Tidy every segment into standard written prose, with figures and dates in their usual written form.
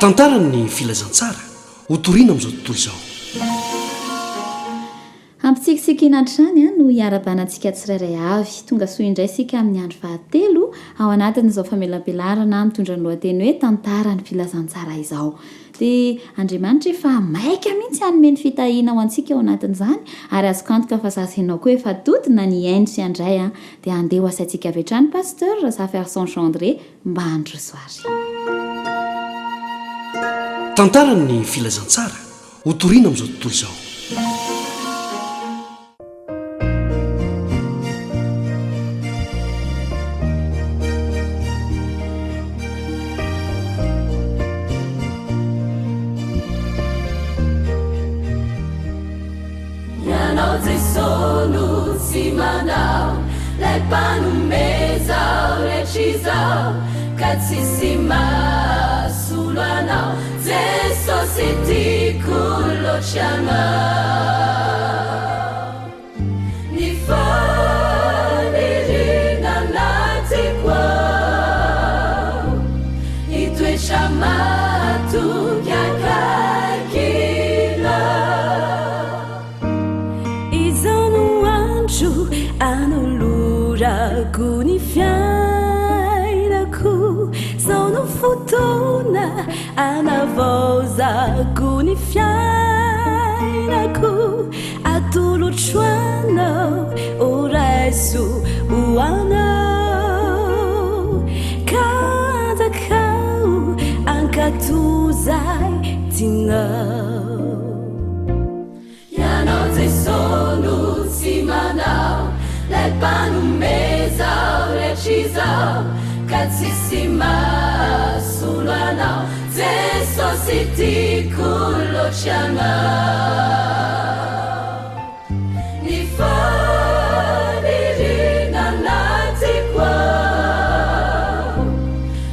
Tantarany ny filazantsara hotorina amin'izao tontolo izao. Hampitsikitsikiana hatrany no hiarahabana antsika tsirairay avy. Tonga soa indray isika amin'ny andro fahatelo ao anatin'izao famelabelarana mitondra ny lohateny hoe Tantaran'ny Filazantsara izao. Dia Andriamanitra efa maika mihitsy hanome ny fitahiana ho antsika ao anatin'izany ary azoko antoka fa za sy ianao koa efa dodona ny hihaino sy handray an! Dia andeha ho asaintsika avy hatrany Pasteur Razafiarison Jean André mba handroso ary. Tantaran'ny Filazantsara Hotorina amin'izao tontolo izao. Ianao Jeso no tsy mandao Lay mpanome izao rehetra izao Ka tsisy mahasolo anao Jesosy tiako loatra ianao Ny faniriana anatiko ao Hitoetra matoky akaikinao Izao no andro anolorako ny fiainako Izao no fotoana anavaozako ny fiainako Atolotro anao, ho raiso ho anao Ka anjakao, ankatò izay tianao. Ianao Jeso no tsy mandao, Lay mpanome izao rehetra izao, Ka tsisy mahasolo anao, Jesosy tiako loatra ianao. Ny faniriana anatiko ao,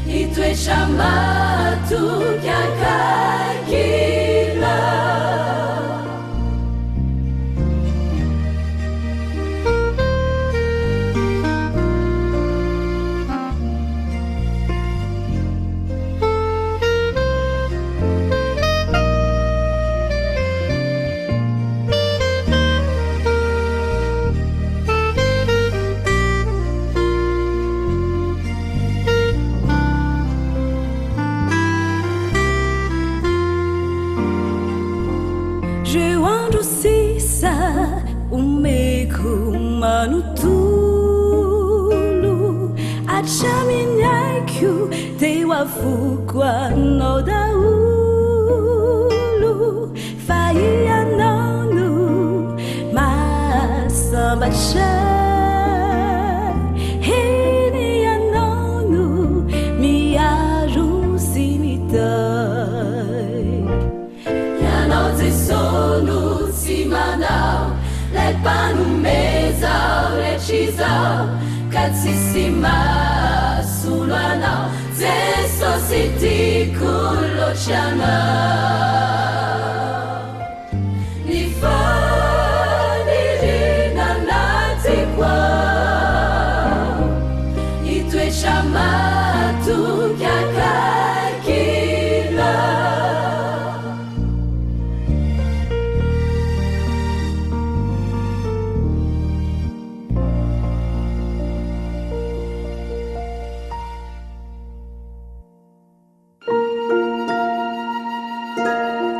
Hitoetra matoky akaikinao. Ireo andro sisa omeko manontolo hatramin'ny aiko dia ho avoko anao daholo fa ianao no mahasambatra Eny ianao no miaro sy mitahy Ianao Jeso no tsy mandao Lay mpanome izao rehetra izao Ka tsisy mahasolo anao Jesosy tiako loatra ianao Ny faniriana anatiko ao Hitoetra matoky akaikinao.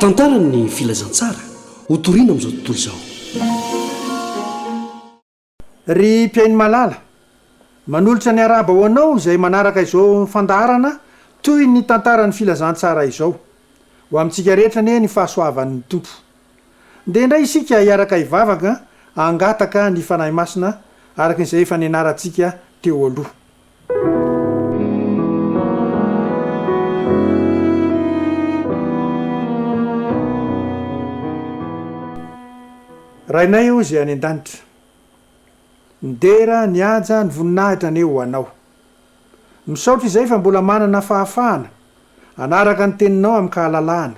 Tantarany ny filazantsara hotorina amin'izao tontolo izao. Ry mpihaino malala, manolotra ny arahaba ho anao izay manaraka izao fandaharana toy ny tantaran'ny filazantsara izao. Ho amintsika rehetra anie ny fahasoavan'ny Tompo. Ndeha indray isika hiaraka hivavaka hangataka ny Fanahy Masina araka izay efa nianarantsika teo aloha. Rainay ô izay any an-danitra, ny dera, ny haja, ny voninahitra anie ho Anao. Misaotra izay fa mbola manana fahafahana hanaraka ny Teninao amin-kahalalahana.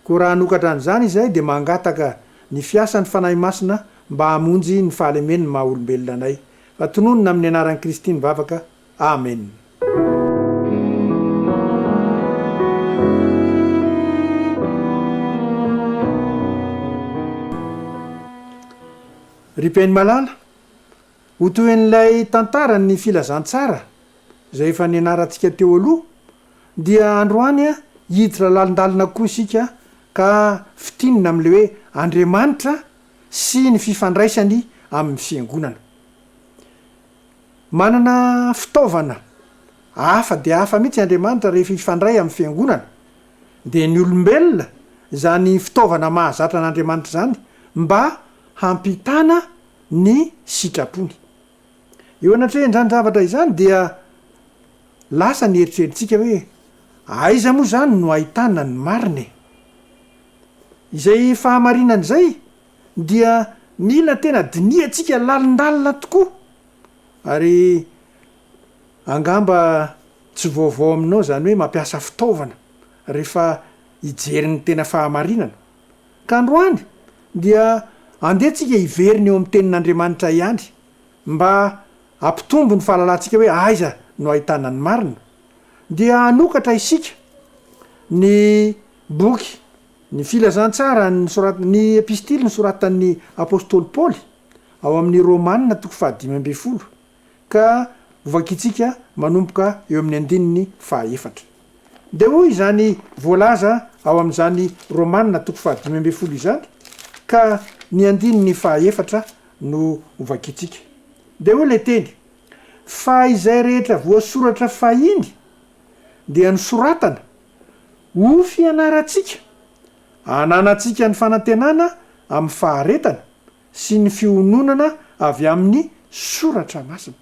Koa raha hanokatra an'izany izahay dia mangataka ny fiasan'ny Fanahy Masina mba hamonjy ny fahalemen'ny maha olombelona anay. Fa tononina amin'ny anaran'i Kristy ny vavaka. Amen. Ry mpihaino malala, ho tohin'ilay tantaran'ny filazantsara izay efa nianarantsika teo aloha, dia androany hiditra lalindalina kokoa isika ka fintinina amin'ilay hoe Andriamanitra sy ny fifandraisany amin'ny Fiangonana. Manana fitaovana hafa dia hafa mihitsy Andriamanitra rehefa hifandray amin'ny Fiangonana, dia ny olombelona izany fitaovana mahazatra an'Andriamanitra izany mba hampitana ny sitrapony. Eo anatrehan'izany zavatra izany dia lasa ny eritreritsika hoe aiza moa izany no ahitana ny marina e? Izay fahamarinana izay dia mila tena dinihantsika lalindalina tokoa ary angamba tsy vaovao aminao izany hoe mampiasa fitaovana rehefa hijery ny tena fahamarinana. Ka androany dia andeha tsika hiverina eo amin'ny tenin'Andriamanitra ihany mba hampitombo ny fahalalantsika hoe aiza no ahitana ny marina. Dia hanokatra isika ny boky ny filazantsara nosorat- ny epistily nosoratan'ny apostoly Paoly ao amin'ny Romana toko fahadimy ambin'ny folo ka hovakintsika manomboka eo amin'ny andininy fahaefatra. Dia hoy izany voalaza ao amin'izany Romana toko fahadimy ambin'ny folo izany, ka ny andininy fahaefatra no hovakintsika. Dia hoy ilay teny, Fa izay rehetra voasoratra fahiny dia nosoratana ho fianarantsika, hananantsika ny fanantenana amin'ny faharetana sy ny fiononana avy amin'ny Soratra Masina.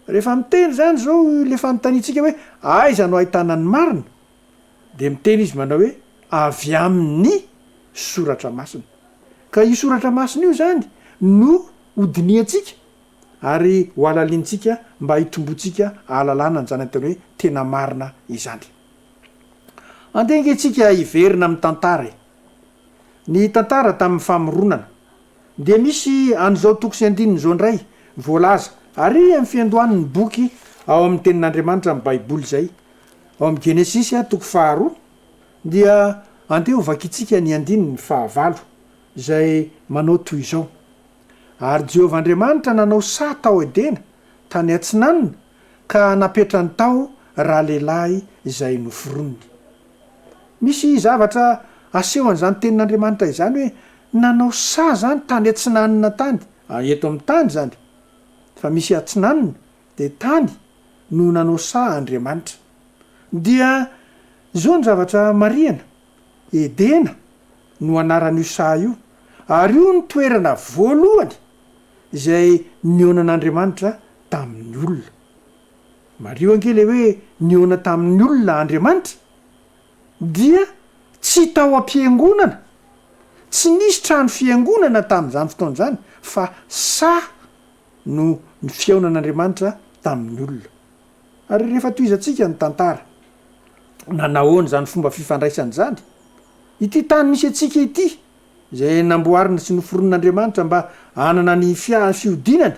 Rehefa miteny izany izao ilay fanontaniantsika hoe aiza no ahitana ny marina? Dia miteny izy manao hoe avy amin'ny Soratra Masina. Ka io Soratra Masina io izany no hodinihantsika ary ho halalintsika mba hitomboantsika ahalalana an'izany atao hoe tena marina izany. Andeha ange tsika hiverina amin'ny tantara e! Ny tantara tamin'ny famoronana. Dia misy an'izao toko sy andininy izao indray voalaza ary amin'ny fiandohan'ny boky ao amin'ny Tenin'Andriamanitra amin'ny Baiboly izay, ao amin'ny Genesisy toko faharoa, dia andeha ho vakintsika ny andininy fahavalo izay manao toy izao, Ary Jehovah Andriamanitra nanao saha tao Edena, tany atsinanana, ka napetrany tao ralehilahy izay noforoniny. Misy zavatra asehon'izany tenin'Andriamanitra izany hoe nanao saha izany tany atsinanana tany, eto amin'ny tany izany, fa misy atsinanana dia tany no nanao saha Andriamanitra. Dia izao ny zavatra marihana, Edena no anaran'io saha io, ary io no toerana voalohany izay nihaonan'Andriamanitra tamin'ny olona. Mariho ange ilay hoe nihaona tamin'ny olona Andriamanitra dia tsy tao am-piangonana, tsy nisy trano fiangonana tamin'izany fotoana izany fa saha no fihaonan'Andriamanitra tamin'ny olona. Ary rehefa tohizantsika ny tantara, nanahoana izany fomba fifandraisana izany? Ity tany misy antsika ity, izay namboarina sy noforonin'Andriamanitra mba hanana ny fihodinany,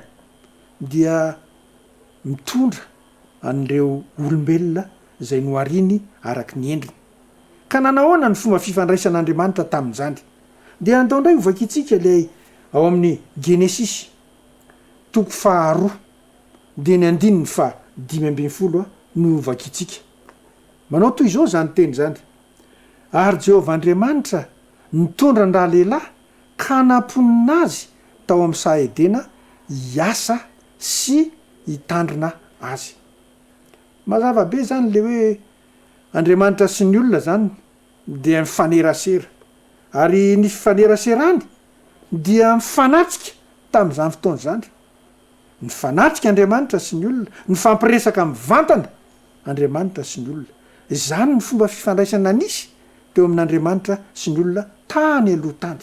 dia mitondra an'ireo olombelona izay nohariny araka ny endriny. Ka nanahoana ny fomba fifandraisan'Andriamanitra tamin'izany? Dia andao indray hovakintsika ilay ao amin'ny Genesisy, toko faharoa, dia ny andininy faha 15 no hovakintsika. Manao toy izao izany teny izany, Ary Jehovah Andriamanitra nitondra an-dralehilahy ka namponina azy tao amin'ny saha Edena hiasa sy hitandrina azy. Mazava be izany ilay hoe Andriamanitra sy ny olona izany dia mifanerasera. Ary ny fifaneraserany dia mifanatrika tamin'izany fotoana izany. Nifanatrika Andriamanitra sy ny olona, nifampiresaka mivantana Andriamanitra sy ny olona. Izany ny fomba fifandraisana nisy teo amin'Andriamanitra sy ny olona tany aloha tany.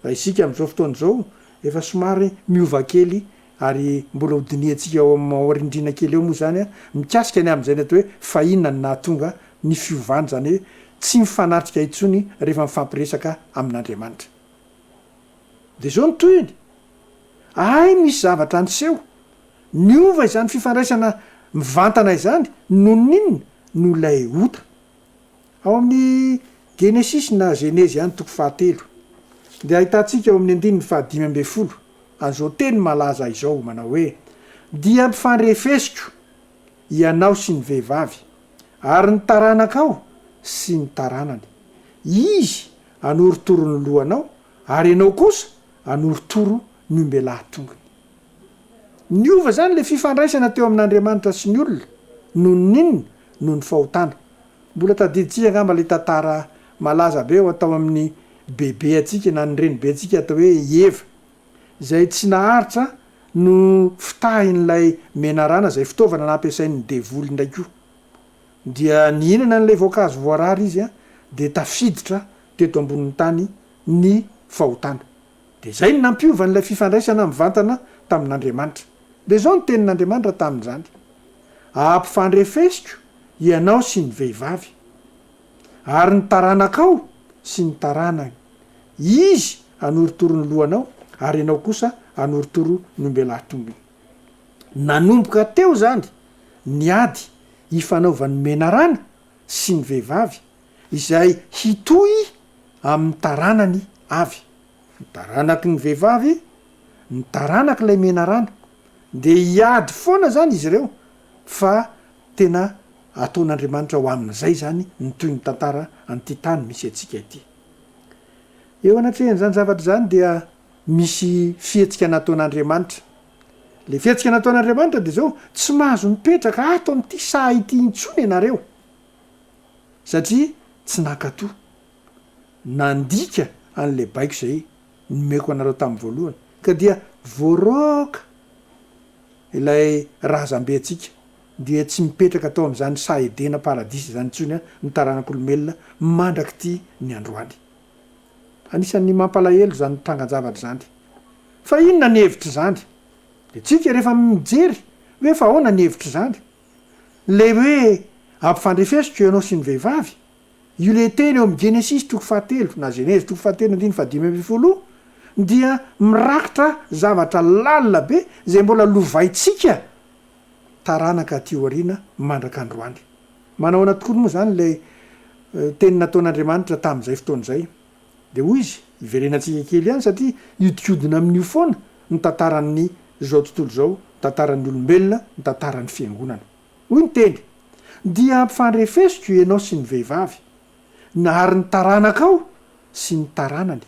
Raha isika amin'izao fotoana izao efa somary miova kely ary mbola ho dinihantsika ao amin'ny aoriandriana kely eo moa izany mikasika ny amin'izay ny atao hoe fa inona no nahatonga ny fiovana izany hoe tsy mifanatrika intsony rehefa mifampiresaka amin'Andriamanitra. Dia izao ny tohiny, hay misy zavatra niseho, niova izany fifandraisana mivantana izany noho ny inona? Noho ilay ota. Ao amin'ny Genesisy na Genezy ihany toko fahatelo. Dia ahitantsika ao amin'ny andininy faha-15 an'izao teny malaza izao manao hoe, Dia ampifandrefesiko ianao sy ny vehivavy, ary ny taranakao sy ny taranany. Izy hanorotoro ny lohanao, ary ianao kosa hanorotoro ny ombelahy tongony. Niova izany ilay fifandraisana teo amin'Andriamanitra sy ny olona, noho ny inona? Noho ny fahotana. Mbola tadidintsika angamba ilay tantara malaza be atao amin'ny bebe antsika na ny renibe antsika atao hoe i Eva, izay tsy naharitra no fitahin'ilay menarana izay fitaovana nampiasain'ny devoly indray koa. Dia nihinana an'ilay voankazo voarara izy dia tafiditra teto ambonin'ny tany ny fahotana. Dia izay no nampiova an'ilay fifandraisana mivantana tamin'Andriamanitra. Dia izao ny tenin'Andriamanitra tamin'izany, Ampifandrefesiko ianao sy ny vehivavy, ary ny taranakao sy ny taranany. Izy hanorotoro ny lohanao, ary ianao kosa hanorotoro ny ombelahy tongony. Nanomboka teo izany ny ady ifanaovan'ny menarana sy ny vehivavy, izay hitohy amin'ny taranany avy. Ny taranaky ny vehivavy, ny taranak'ilay menarana. Dia hiady foana izany izy ireo fa tena ataon'Andriamanitra ho amin'izay izany ny tohin'ny tantara an'ity tany misy antsika ity. Eo anatrehan'izany zavatra izany dia misy fihetsika nataon'Andriamanitra. Ilay fihetsika nataon'Andriamanitra dia izao, tsy mahazo mipetraka ato amin'ity saha ity intsony ianareo satria tsy nankatò. Nandika an'ilay baiko izay nomeko anareo tamin'ny voalohany, ka dia voaroaka ilay razambe antsika, dia tsy mipetraka tao amin'izany saha Edena paradisa izany intsony ny taranak'olombelona mandrak'ity ny androany. Anisan'ny mampalahelo izany trangan-javatra izany. Fa inona ny hevitr'izany? Dia tsika rehefa mijery hoe fa ahoana ny hevitr'izany? Ilay hoe ampifandrefesiko ianao sy ny vehivavy, Io le teny eo amin'ny Genesisy toko fahatelo na Genezy toko fahatelo andininy faha-15 io dia mirakitra zavatra lalina be izay mbola lovaintsika taranaka aty aoriana mandraka androany. Manahoana tokoa moa izany ilay teny nataon'Andriamanitra tamin'izay fotoana izay? Dia hoy izy, hiverenantsika kely ihany satria hiodikodina amin'io foana ny tantaran'ny izao tontolo izao, ny tantaran'ny olombelona, ny tantaran'ny fiangonana. Hoy ny teny, Dia ampifandrefesiko ianao sy ny vehivavy, na ary ny taranakao sy ny taranany.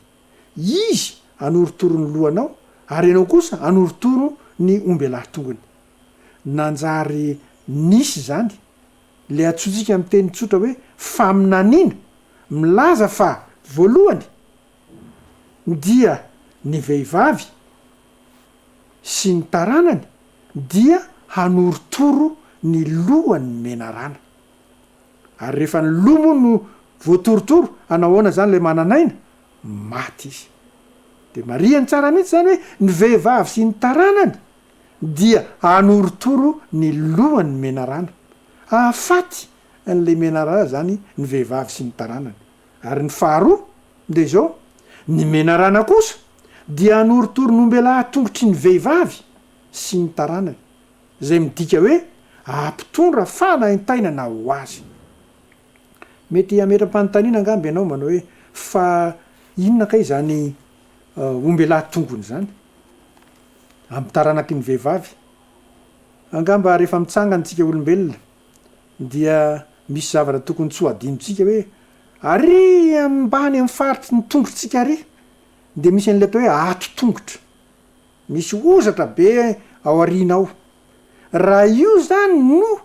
Izy hanorotoro ny lohanao, ary ianao kosa hanorotoro ny ombelahy tongony. Nanjary nisy izany, ilay antsointsika amin'ny teny tsotra hoe faminaniana, milaza fa voalohany dia ny vehivavy sy ny taranany dia hanorotoro ny lohan'ny menarana. Ary rehefa ny loha moa no voatorotoro, hanao ahoana izany ilay manan'aina? Maty izy. Dia marihany tsara mihitsy izany hoe ny vehivavy sy ny taranany dia hanorotoro ny lohan'ny menarana. Hahafaty an'ilay menarana izany ny vehivavy sy ny taranany. Ary ny faharoa dia izao, ny menarana kosa dia hanorotoro ny ombelahy tongotry ny vehivavy sy ny taranany, izay midika hoe hampitondra fanaintainana ho azy. Mety hametra-panontaniana angamba ianao manao hoe, fa inona kay izany ombelahy tongony izany amin'ny taranaky ny vehivavy? Angamba rehefa mitsangana isika olombelona dia misy zavatra tokony tsy ho adinontsika hoe ary ambany amin'ny faritry ny tongotritsika ary dia misy an'ilay atao hoe ato-tongotra. Misy hozatra be ao aoriana ao. Raha io izany no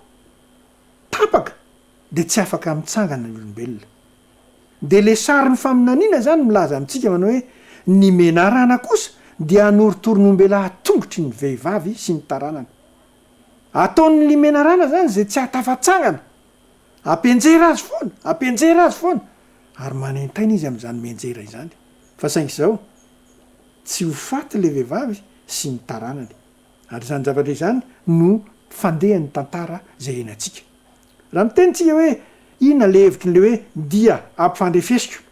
tapaka dia tsy afaka mitsangana ny olombelona. Dia ilay sarin'ny faminaniana izany milaza amintsika manao hoe ny menarana kosa dia hanorotoro ny ombelahy tongotry ny vehivavy sy ny taranany. Ataon'ny menarana izany izay tsy hahatafatsangana. Ampianjera azy foana, ampianjera azy foana. Ary manaintaina izy amin'izany mianjera izany. Fa saingy izao, tsy ho faty ilay vehivavy sy ny taranany. Ary izany zavatra izany no fandehan'ny tantara izay iainantsika. Raha miteny tsika hoe inona ilay hevitry ny hoe dia ampifandrefesiko,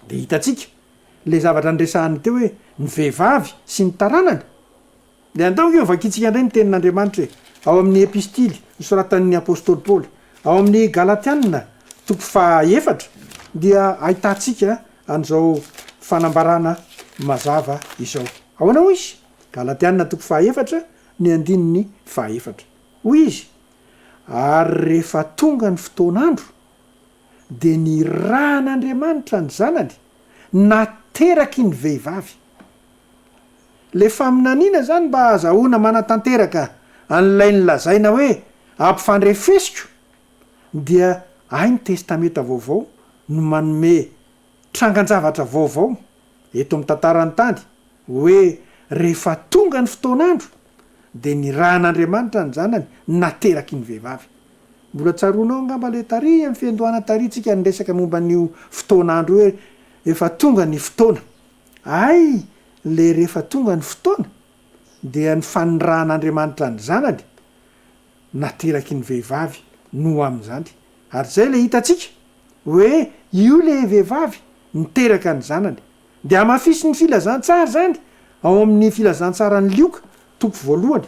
dia hitantsika ilay zavatra niresahana teo hoe ny vehivavy sy ny taranany. Dia andao ange hovakintsika indray ny Tenin'Andriamanitra e! Ao amin'ny Epistily nosoratan'ny apostoly Paoly, ao amin'ny Galatiana toko fahaefatra, dia ahitantsika an'izao. fanambarana mazava izao. Ahoana hoy izy? Galatiana toko fahaefatra ny andininy fahaefatra. Hoy izy, Ary rehefa tonga ny fotoan'andro, dia nirahan'Andriamanitra ny Zanany, nateraky ny vehivavy. Ilay faminaniana izany mba hahazahoana manatanteraka an'ilay nolazaina hoe ampifandrefesiko dia hay ny Testamenta Vaovao no manome trangan-javatra vaovao eto amin'ny tantaran'ny tany hoe rehefa tonga ny fotoan'andro dia nirahan'Andriamanitra ny Zanany nateraky ny vehivavy. Mbola tsaroanao angamba ilay tary amin'ny fiandohana tary tsika niresaka momba an'io fotoan'andro io hoe efa tonga ny fotoana. Hay le rehefa tonga ny fotoana dia ny fanirahan'Andriamanitra ny Zanany nateraky ny vehivavy no amin'izany. Ary izay le hitantsika hoe io le vehivavy niteraka ny Zanany. Dia hamafisin'ny filazantsara izany ao amin'ny filazantsaran'i Lioka toko voalohany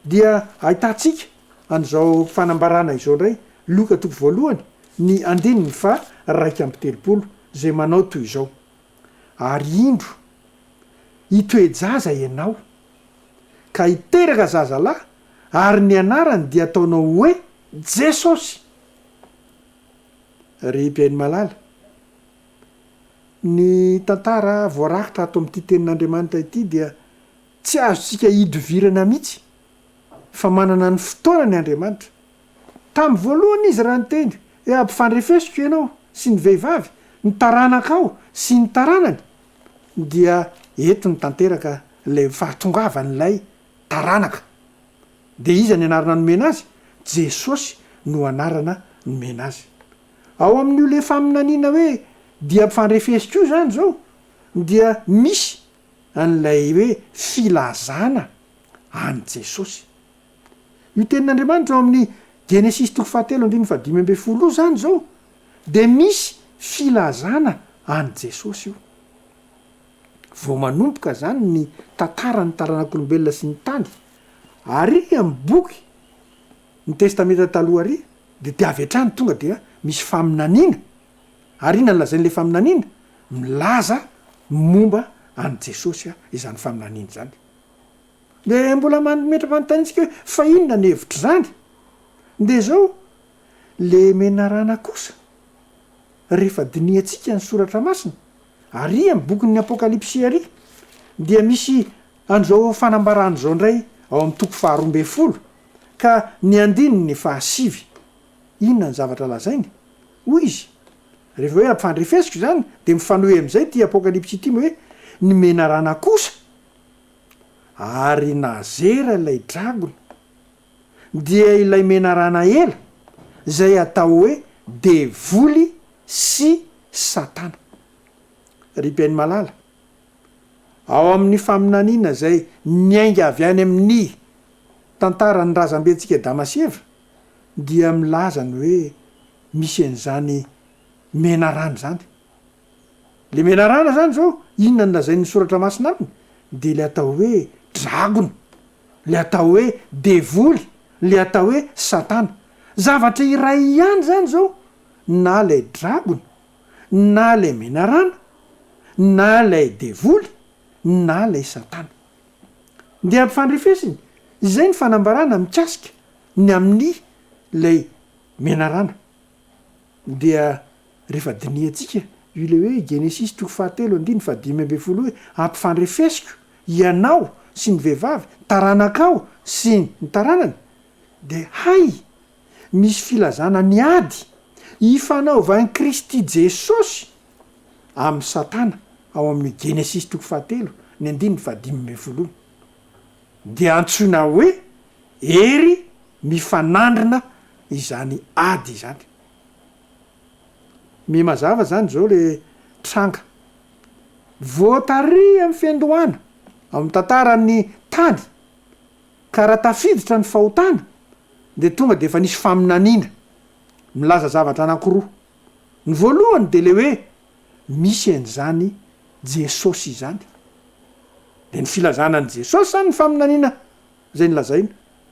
dia ahitantsika an'izao fanambarana izao indray, Lioka toko voalohany ny andininy faha 31 izay manao toy izao. Ary indro, hitoe-jaza ianao, ka hiteraka zazalahy, ary ny anarany dia hataonao hoe Jesosy. Ry mpihaino malala, ny tantara voarakitra ato amin'ity Tenin'Andriamanitra ity dia tsy azontsika idovirana mihitsy fa manana ny fotoanany Andriamanitra. Tamin'ny voalohany izy raha niteny hoe ampifandrefesiko ianao sy ny vehivavy, ny taranakao sy ny taranany, dia eto no tanteraka ilay fahatongavan'ilay taranaka. Dia iza ny anarana nomena azy? Jesosy no anarana nomena azy. Ao amin'io ilay faminaniana hoe dia ampifandrefesiko io izany izao dia misy an'ilay hoe filazana an'i Jesosy. Io tenin'Andriamanitra ao amin'ny Genesisy toko fahatelo andininy fahadimy ambin'ny folo io izany izao dia misy filazana an'i Jesosy io. Vao manomboka izany ny tantaran'ny taranak'olombelona sy ny tany. Ary amin'ny boky ny Testamenta Taloha ary dia dia avy hatrany tonga dia misy faminaniana. Ary inona no lazain'ilay faminaniana? Milaza momba an'i Jesosy izany faminaniana izany. Dia mbola mametra-panontaniana isika hoe fa inona ny hevitr'izany? Dia izao, le menarana kosa, rehefa dinihantsika ny soratra masina, ary amin'ny bokin'ny Apokalypsy ary, dia misy an'izao fanambarana izao indray ao amin'ny toko faharoa ambin'ny folo ka ny andininy fahasivy. Inona ny zavatra lazainy? Hoy izy, rehefa hoe ampifandrefesiko izany, dia mifanohy amin'izay ity Apokalypsy ity hoe ny menarana kosa, Ary nazera ilay dragona, dia ilay menarana ela, izay atao hoe Devoly sy Satana. Ry mpihaino malala, ao amin'ny faminaniana izay niainga avy any amin'ny tantaran'ny razambentsika Adama sy Eva, dia milaza ny hoe misy an'izany menarana izany. Le menarana zany zao, inona no lazain'ny soratra masina aminy? De le atao hoe dragona, le atao hoe devoly, le atao hoe satana. Zavatra iray ihany zany zao, na lay dragona, na lay menarana, na lay devoly, na lay satana. Ndeha ampifandrefesiny izay ny fanambarana mikasika ny amin'ny lay menarana. Dia rehefa dinihantsika io ilay hoe Genesisy toko fahatelo andininy fahadimy ambin'ny folo hoe ampifandrefesiko ianao sy ny vehivavy, taranakao sy ny taranany, dia hay misy filazana ny ady ifanaovan'i Kristy Jesosy amin'i Satana ao amin'io Genesisy toko fahatelo ny andininy fahadimy ambin'ny folo io. Dia antsoina hoe hery mifanandrina izany ady izany. Miha-mazava izany izao le tranga. Voatarihy amin'ny fiandohana, ao amin'ny tantaran'ny tany, ka raha tafiditra ny fahotana, dia tonga dia efa nisy faminaniana milaza zavatra anankiroa. Ny voalohany dia le hoe misy an'izany Jesosy izany. Dia ny filazana an'i Jesosy izany ny faminaniana izay nolazaina.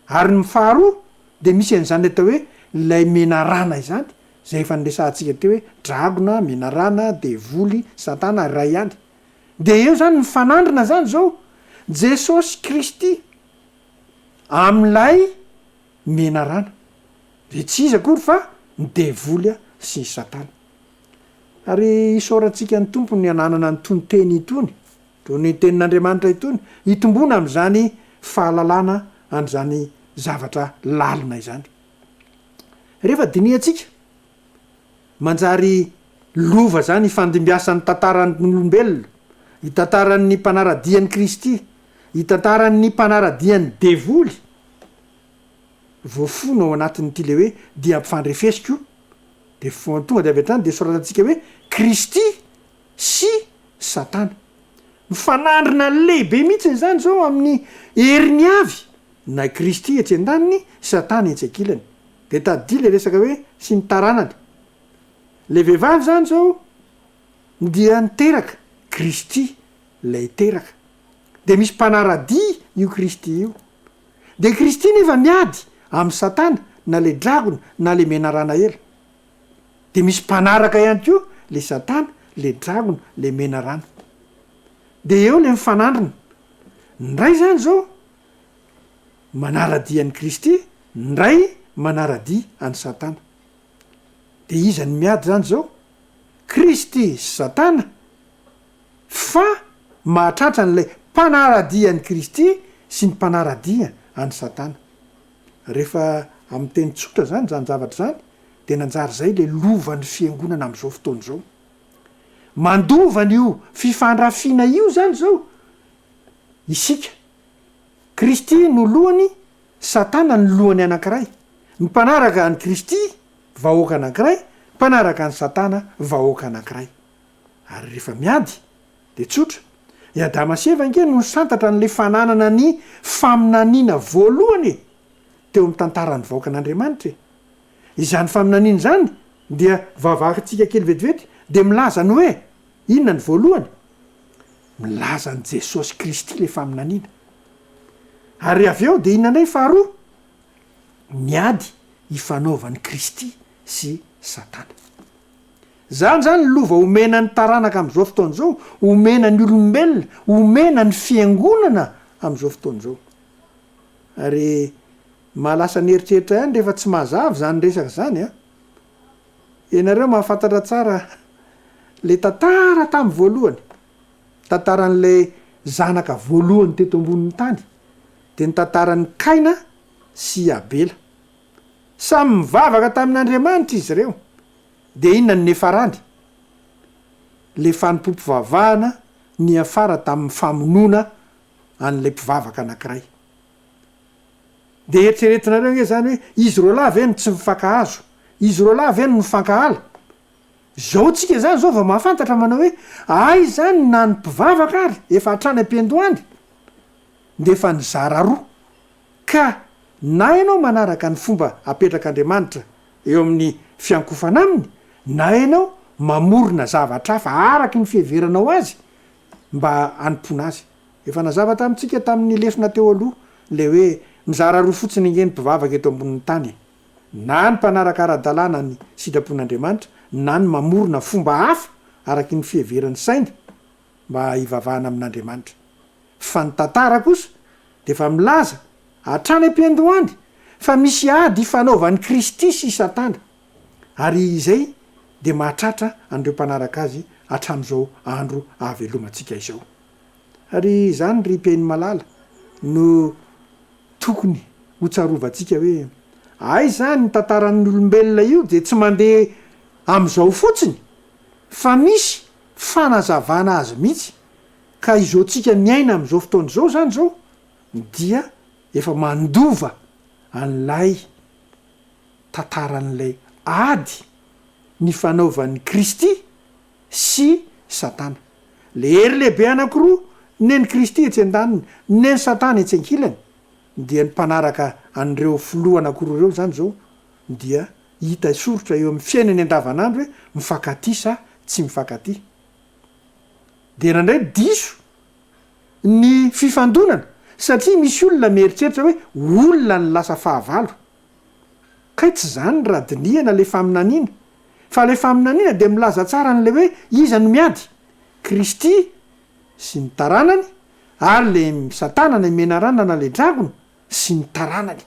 Ary ny faharoa dia misy an'izany atao hoe ilay menarana izany, izay efa niresahantsika teo hoe dragona, menarana, devoly, satana, iray ihany. Dia eo izany mifanandrina izany izao Jesosy Kristy amin'ilay menarana. Dia tsy iza akory fa ny devoly sy i Satana. Ary isaorantsika ny Tompo ny ananana an'itony teny itony, itony tenin'Andriamanitra itony, hitomboana amin'izany fahalalana an'izany zavatra lalina izany. Rehefa dinihantsika, manjary lova izany ifandimbiasan'ny tantaran'olombelona, itantaran'ny mpanara-dia an'i Kristy, itantaran'ny mpanara-dia ny devoly, voafono ao anatin'ity le hoe dia ampifandrefesiko, dia tonga dia avy hatrany dia soratantsika hoe Kristy sy Satana. Mifanandrina lehibe mihitsy izany izao amin'ny heriny avy, na Kristy etsy andaniny, Satana etsy ankilany. Dia tadidio le resaka hoe sy ny taranany. Le vehivavy izany izao dia niteraka, Kristy ilay teraka. Dia misy mpanara-dia io Kristy io. Dia Kristy nefa miady amin'i Satana na le dragona na le menarana ela. Dia misy mpanaraka ihany koa le Satana, le dragona, le menarana. Dia eo le mifanandrina. Ny ray izany izao manara-dia an'i Kristy, ny ray manara-dia an'i Satana. Dia iza no miady izany izao? Kristy sy Satana fa mahatratra an'ilay mpanara-dia an'i Kristy sy ny mpanara-dia an'i Satana. Rehefa amin'ny teny tsotra izany izany zavatra izany dia nanjary izay ilay lovan'ny fiangonana amin'izao fotoana izao. Mandova an'io fifandrafiana io izany izao isika. Kristy no lohany, Satana ny lohany anankiray. Ny mpanaraka an'i Kristy vahoaka anankiray, mpanaraka an'i Satana vahoaka anankiray. Ary rehefa miady dia tsotra. I Adama sy Eva ange no nisantatra an'ilay fananana ny faminaniana voalohany e! teo amin'ny tantaran'ny vahoakan'Andriamanitra e! Izany faminaniana izany dia vavakintsika kely vetivety dia milaza ny hoe inona ny voalohany? Milaza an'i Jesosy Kristy ilay faminaniana. Ary avy eo dia inona indray faharoa? Ny ady ifanaovan'i Kristy sy Satana. Izany izany ny lova omena ny taranaka amin'izao fotoana izao, omena ny olombelona, omena ny fiangonana amin'izao fotoana izao. Ary mahalasa ny eritreritra ihany rehefa tsy mazava izany resaka izany an! Ianareo mahafantatra tsara ilay tantara tamin'ny voalohany, tantaran'ilay zanaka voalohany teto ambonin'ny tany, dia ny tantaran'i Kaina sy i Abela. Samy nivavaka tamin'Andriamanitra izy ireo. Dia inona no niafarany? Ilay fanompoam-pivavahana niafara tamin'ny famonoana an'ilay mpivavaka anankiray. Dia eritreretinareo ange izany hoe izy roalahy ve no tsy mifankahazo? Izy roalahy ve no mifankahala? Izao tsika izany izao vao mahafantatra manao hoe aiza izany na ny mpivavaka ary efa hatrany am-piandohany dia efa nizara roa. Ka na ianao manaraka ny fomba apetrak'Andriamanitra eo amin'ny fiankofana aminy, na ianao mamorona zavatra hafa araky ny fiheveranao azy mba hanompoana azy. Efa nazava tamintsika tamin'ny lesona teo aloha ilay hoe mizara roa fotsiny ange ny mpivavaka eto ambonin'ny tany e! Na ny mpanaraka ara-dalàna ny sitrapon'Andriamanitra na ny mamorona fomba hafa araky ny fiheveran'ny sainy mba hivavahana amin'Andriamanitra. Fa ny tantara kosa dia efa milaza hatrany am-piandohany fa misy ady ifanaovan'i Kristy sy i Satana, ary izay dia mahatratra an'ireo mpanaraka azy hatramin'izao andro ahavelomantsika izao. Ary izany ry mpihaino malala no tokony hotsarovantsika hoe aiza ny tantaran'ny olombelona io dia tsy mandeha amin'izao fotsiny fa misy fanazavana azy mihitsy Ka izao tsika miaina amin'izao fotoana izao izany izao dia efa mandova an'ilay tantaran'ilay ady nifanaovan'i Kristy sy Satana. Ilay hery lehibe anankiroa, nen'i Kristy etsy andaniny, nen'i Satana etsy ankilany, dia ny mpanaraka an'ireo filoha anankiroa ireo izany izao dia hita soritra eo amin'ny fiainany andavanandro hoe mifankatia sa tsy mifankatia. Dia indraindray diso ny fifandonana satria misy olona mieritreritra hoe olona no lasa fahavalo. Kay tsy izany raha dinihana ilay faminaniana. Fa ilay faminaniana dia milaza tsara an'ilay hoe iza no miady? Kristy. sy ny taranany ary le satana na i menarana na le dragona sy ny taranany.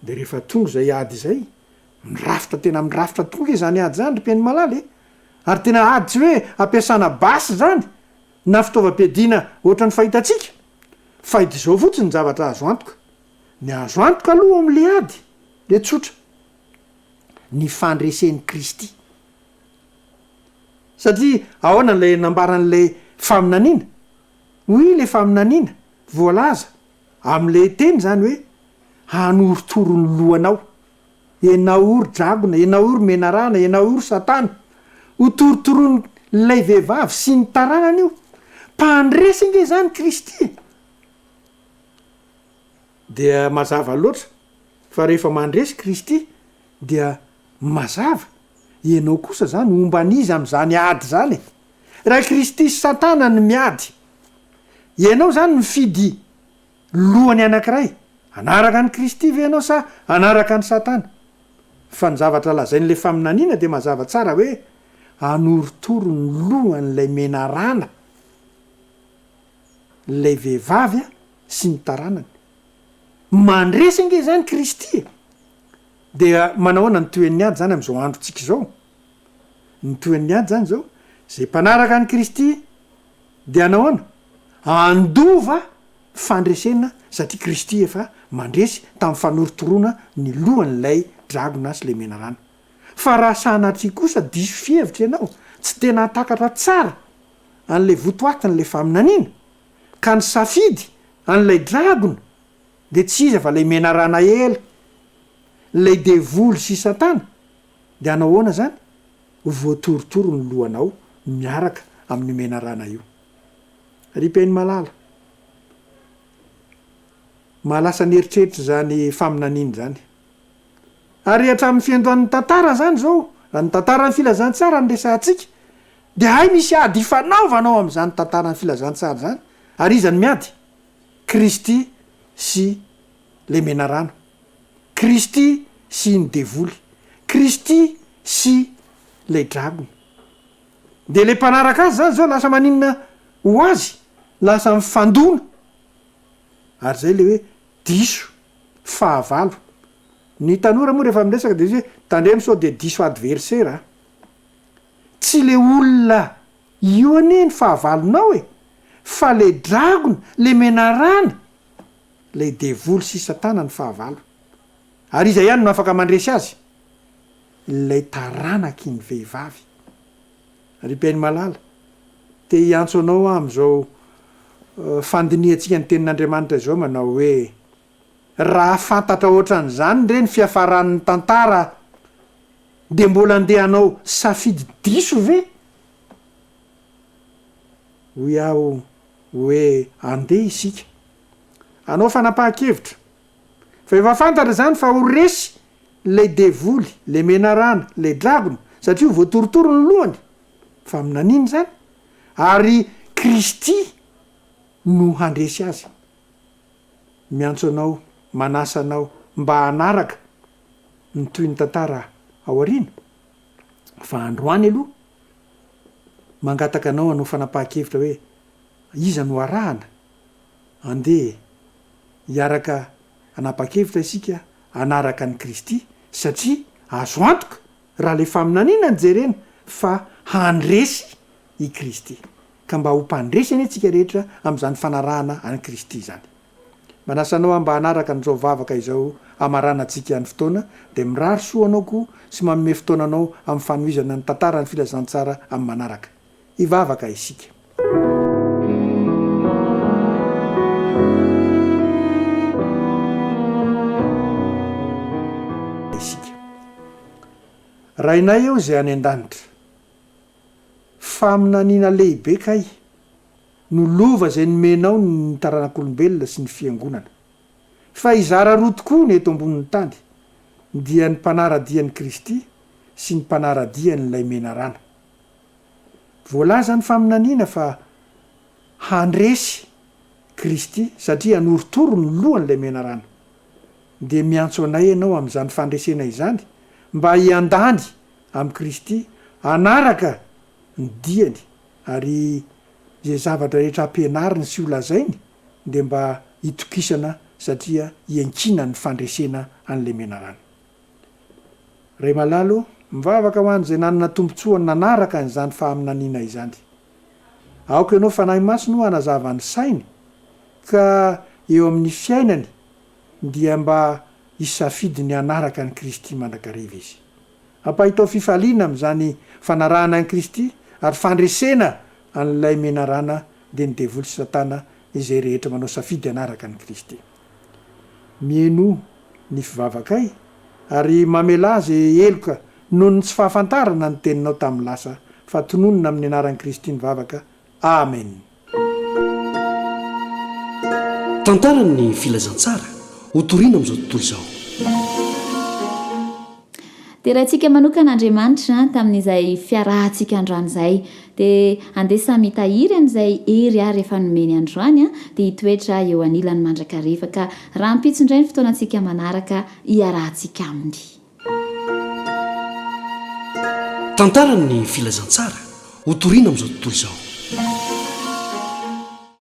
De rehefa tonga izay ady izay, mirafitra tena mirafitra tokoa nge izany ady izany ry mpihaino malala e! Ary tena ady tsy hoe ampiasana basy izany na fitaovam-piadiana ohatran'ny fahitantsika fa id izao fotsiny ny zavatra azo antoka. Ny azo antoka aloha ao amin'le ady de tsotra, ny fandresen'i Kristy. Satria ahoana ilay nambaran'ilay faminaniana? Hoy ilay faminaniana voalaza amin'ilay teny izany hoe, Hanorotoro ny lohanao, ianao io ry dragona, ianao io ry menarana, ianao io ry satana. Hotorotoroin'ilay vehivavy sy ny taranany io. Mpandresy ange izany Kristy e! Dia mazava loatra fa rehefa mandresy Kristy dia mazava, ianao kosa zany homba an'iza amin'izany ady izany e? Raha Kristy sy Satana no miady, ianao zany mifidy lohany anankiray, hanaraka an'i Kristy ve ianao sa hanaraka an'i Satana? Fa ny zavatra lazain'ilay faminaniana dia mazava tsara hoe hanorotoro ny lohan'ilay menarana ilay vehivavy sy ny taranany. Mandresy ange izany Kristy e! Dia manahoana ny tohin'ny ady izany amin'izao androntsika izao? Ny tohin'ny ady izany izao, izay mpanaraka an'i Kristy dia hanahoana? Handova fandresena satria Kristy efa mandresy tamin'ny fanorotoroana ny lohan'ilay dragona sy ilay menarana. Fa raha sanatria kosa diso fihevitra ianao, tsy tena hahatakatra tsara an'ilay votoatin'ilay faminaniana, ka nisafidy an'ilay dragona, dia tsy iza fa ilay menarana ela, ilay devoly sy satana, dia hanao ahoana izany? Ho voatorotoro ny lohanao miaraka amin'io menarana io. Ry mpihaino malala, mahalasa ny eritreritra izany faminaniana izany. Ary hatramin'ny fiandohan'ny tantara izany izao, raha ny tantaran'ny filazantsara no resahantsika, dia hay misy ady ifanaovana ao amin'izany tantaran'ny filazantsara izany. Ary iza no miady? Kristy sy ilay menarana. Kristy sy ny devoly. Kristy sy ilay dragona. Dia ilay mpanaraka azy izany izao lasa maninona ho azy? Lasa mifandona. Ary izay ilay hoe diso fahavalo. Ny tanora moa rehefa miresaka dia izy hoe tandremo sao dia diso adversaire a! Tsy le olona io anie ny fahavalonao e! Fa le dragona, le menarana, lay devoly sy satana ny fahavalo. Ary iza ihany no afaka mandresy azy? Ilay taranaky ny vehivavy. Ry mpihaino malala, te hiantso anao aho amin'izao fandinihantsika ny Tenin'Andriamanitra izao manao hoe, Raha fantatra ohatran'izany re ny fiafaran'ny tantara dia mbola andeha hanao safidy diso ve? Hoy aho hoe andeha isika hanao fanapahan-kevitra fa efa fantatra izany fa ho resy ilay devoly, ilay menarana, ilay dragona satria ho voatorotoro ny lohany, faminaniana izany, ary Kristy no handresy azy. Miantso anao, manasa anao mba hanaraka ny tohin'ny tantara ao aoriana, fa androany aloha mangataka anao hanao fanapahan-kevitra hoe iza no arahana, andeha hiaraka hanapa-kevitra isika hanaraka an'i Kristy satria azo antoka raha ilay faminaniana no jerena fa handresy i Kristy. Ka mba ho mpandresy anie tsika rehetra amin'izany fanarahana an'i Kristy izany. Manasa anao aho mba hanaraka an'izao vavaka izao hamaranantsika ny fotoana, dia mirary soa anao koa sy manome fotoana anao amin'ny fanohizana ny tantaran'ny filazantsara amin'ny manaraka. Hivavaka isika. Isika. Rainay eo izay any an-danitra. Faminaniana lehibe kay no lova izay nomenao ny taranak'olombelona sy ny fiangonana. Fa hizara roa tokoa ny eto ambonin'ny tany, dia ny mpanara-dia an'i Kristy sy ny mpanara-dia an'ilay menarana. Voalaza ny faminaniana fa handresy Kristy satria hanorotoro ny lohan'ilay menarana. Dia miantso anay Ianao amin'izany fandresena izany mba hiandany amin'i Kristy, hanaraka ny diany ary. Izay zavatra rehetra ampianariny sy holazainy dia mba hitokisana satria iankinan'ny fandresena an'ilay menarana. Ray malala o, mivavaka ho an'izay nanana tombontsoa nanaraka an'izany fahaminaniana izany. Aoka Ianao Fanahy Masina o hanazava ny sainy ka eo amin'ny fiainany dia mba hisafidy ny hanaraka an'i Kristy mandrakariva izy. Ampahitao fifaliana amin'izany fanarahana an'i Kristy ary fandresena an'ilay menarana dia ny devoly sy satana izay rehetra manao safidy hanaraka an'i Kristy. Mihainoa ny fivavakay ary mamelà izay heloka noho ny tsy fahafantarana ny teninao tamin'ny lasa fa tononina amin'ny anaran'i Kristy ny vavaka. Amen. Tantaran'ny Filazantsara hotorina amin'izao tontolo izao. Deraintsika manokana Andriamanitra tamin'izay fiarahantsika androany izay. Dia andeha samy hitahiry an'izay hery ary efa nomeny androany dia hitoetra eo anilany mandrakariva ka rahampitso indray ny fotoanantsika manaraka hiarahantsika aminy. Tantaran'ny Filazantsara hotorina amin'izao tontolo izao.